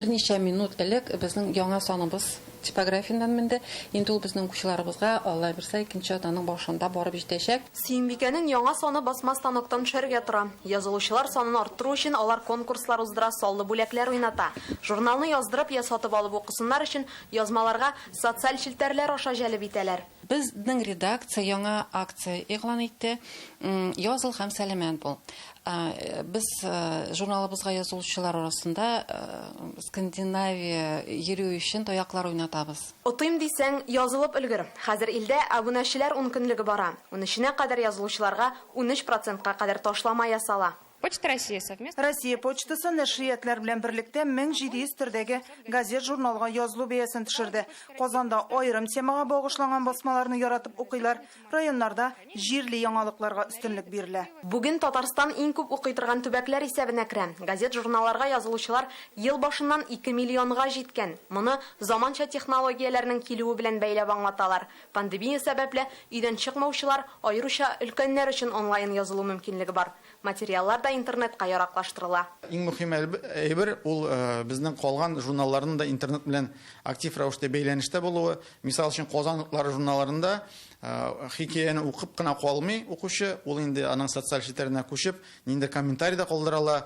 Берничә минут элек безнең яңа саныбыз типографиядән менде. Инде ул безнең укучыларыбызга, Алла бирсә, икенче атнаның башында барып җитәчәк. Сөембикәнең яңа саны басма станоктан төшәргә тора. Язылучылар санын арттыру өчен алар конкурслар уздыра, саллы бүләкләр уйната. Журналны яздырып я сатып алып укысыннар өчен язмаларга социаль челтәрләр аша җәлеп итәләр. Безнең редакция яңа акция игълан итте, Языл һәм сәламәт бул. Без журналыбызга язылучылар арасында Скандинавия йөрү өчен таяклар уйнатабыз. Отыйм дисәң, язылып өлгер. Хәзер илдә абунәчеләр ункөнлеге бара. Унөченә кадәр язылучыларга 13 процентка кадәр ташлама ясала. Почта России совместно. Россия почтасы нәшриятлар белән берлектә 1700 төрдәге газет-журналга язылу бәясен төшерде. Казанда аерым темага багышланган басмаларны яратып укыйлар, районнарда җирле яңалыкларга өстенлек бирелә. Бүген Татарстан иң күп укый торган төбәкләр исәбенә керә. Газет-журналларга язылучылар ел башыннан 2 миллионга җиткән. Моны заманча технологияләрнең килүе белән бәйләп аңлаталар. Пандемия сәбәпле, өйдән чыкмаучылар, аеруча өлкәннәр өчен онлайн язылу мөмкинлеге бар. Материаллар да интернетка яраклаштырыла. Иң мөһим әйбер, ул безнең калган журналларның да интернет белән актив рәвештә бәйләнештә булуы. Мисал өчен, Казан утлары журналларында хикәяне укып кына калмый укучы, ул инде аның социаль челтәренә күчеп, ниндидер комментарий да калдыра ала.